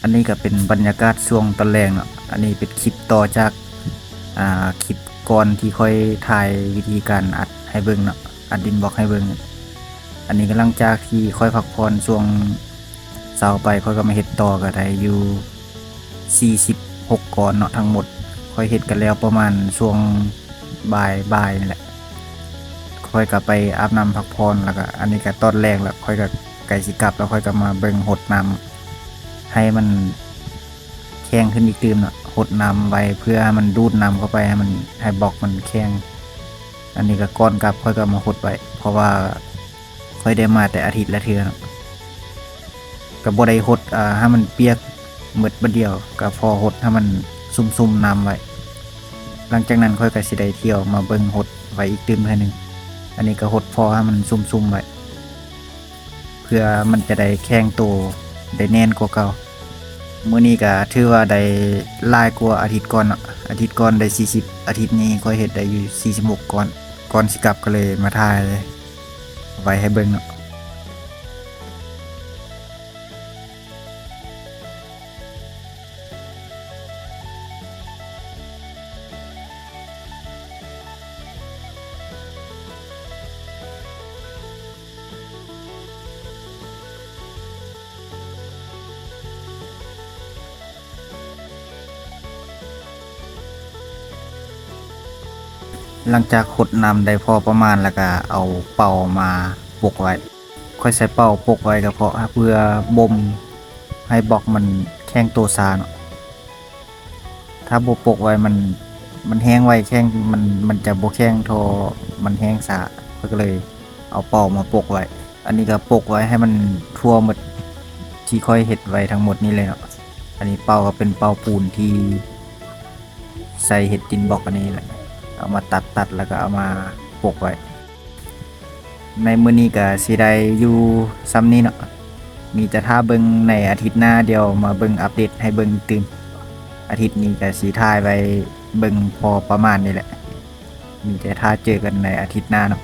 ອັນນີ້ກໍເປັນບັນຍາກາດຊ່ວງຕອນແລງເນາະ. ອັນນີ້ເປັນຄລິບຕໍ່ຈາກ ອ່າ ຄລິບກ່ອນທີ່ຂ້ອຍຖ່າຍວິທີການອັດໃຫ້ເບິ່ງເນາະ, ອັດດິນບລັອກໃຫ້ເບິ່ງ. ອັນນີ້ກໍຫຼັງຈາກທີ່ຂ້ອຍພັກຜ່ອນຊ່ວງເຊົ້າໄປ, ຂ້ອຍກໍມາເຮັດຕໍ່ ກໍໄດ້ຢູ່ສີ່ສິບຫົກກ້ອນເນາະ ທັງໝົດ. ຂ້ອຍເຮັດກໍແລ້ວປະມານຊ່ວງບ່າຍໆ ນີ້ແຫຼະ. ຂ້ອຍກໍໄປອາບນ້ຳພັກຜ່ອນ ແລ້ວກໍອັນນີ້ກໍຕອນແລງແລ້ວ, ຂ້ອຍກໍໃກ້ຊິກັບແລ້ວ, ຂ້ອຍກໍມາເບິ່ງຫົດນ້ຳໃຫ້ມັນແຂງຂຶ້ນອີກຕື່ມເນາະ, ຫົດນ້ຳໄວ້ເພື່ອໃຫ້ມັນດູດນ້ຳເຂົ້າໄປ ໃຫ້ມັນ ໃຫ້ບລັອກມັນແຂງ. ອັນນີ້ກໍກ່ອນກັບຂ້ອຍກໍມາຫົດໄວ້ ເພາະວ່າຂ້ອຍໄດ້ມາແຕ່ອາທິດລະເທື່ອເນາະ, ກໍບໍ່ໄດ້ຫົດ ອ່າ ໃຫ້ມັນປຽກໝົດບາດດຽວ, ກໍພໍຫົດໃຫ້ມັນຊຸ່ມໆນ້ຳໄວ້. ຫຼັງຈາກນັ້ນຂ້ອຍກໍຊິໄດ້ທ່ຽວມາເບິ່ງຫົດໄວ້ອີກຕື່ມເທື່ອໜຶ່ງ. ອັນນີ້ກໍຫົດພໍໃຫ້ມັນຊຸ່ມໆໄວ້ ເພື່ອມັນຈະໄດ້ແຂງໂຕໄດ້ແໜ້ນກວ່າເກົ່າ. ມື້ນີ້ກໍຖືວ່າໄດ້ຫຼາຍກວ່າອາທິດກ່ອນເນາະ, ອາທິດກ່ອນໄດ້ສີ່ສິບ, ອາທິດນີ້ຂ້ອຍເຮັດໄດ້ຢູ່ສີ່ສິບຫົກກ້ອນ. ກ່ອນຊິກັບກໍເລີຍມາຖ່າຍໄວ້ໃຫ້ເບິ່ງເນາະ. ຫຼັງຈາກຫົດນ້ຳໄດ້ພໍປະມານ ແລ້ວກະເອົາເປົາມາປົກໄວ້. ຂ້ອຍໃສ່ເປົາປົກໄວ້ກໍເພາະເພື່ອບົ່ມໃຫ້ບລັອກມັນແຂງໂຕຊ້າເນາະ. ຖ້າບໍ່ປົກໄວ້ມັນ ມັນແຫ້ງໄວ ແຂງ ມັນ ມັນຈະບໍ່ແຂງເທົ່າ ມັນແຫ້ງຊ້າ. ຂ້ອຍກໍເລີຍເອົາເປົາມາປົກໄວ້. ອັນນີ້ກໍປົກໄວ້ໃຫ້ມັນທົ່ວໝົດທີ່ຂ້ອຍເຮັດໄວ້ທັງໝົດນີ້ເລີຍເນາະ. ອັນນີ້ເປົາກໍເປັນເປົາປູນທີ່ໃສ່ເຮັດດິນບລັອກອັນນີ້ແຫຼະ, ເອົາມາຕັດໆ ແລ້ວກໍເອົາມາປົກໄວ້. ໃນມື້ນີ້ກໍຊິໄດ້ຢູ່ສ່ຳນີ້ເນາະ, ມີແຕ່ຖ້າເບິ່ງໃນອາທິດໜ້າ, ດຽວມາເບິ່ງອັບເດດໃຫ້ເບິ່ງຕື່ມ. ອາທິດນີ້ກໍຊິຖ່າຍໄວ້ເບິ່ງພໍປະມານນີ້ແຫຼະ, ມີແຕ່ຖ້າເຈີກັນໃນອາທິດໜ້າເນາະ.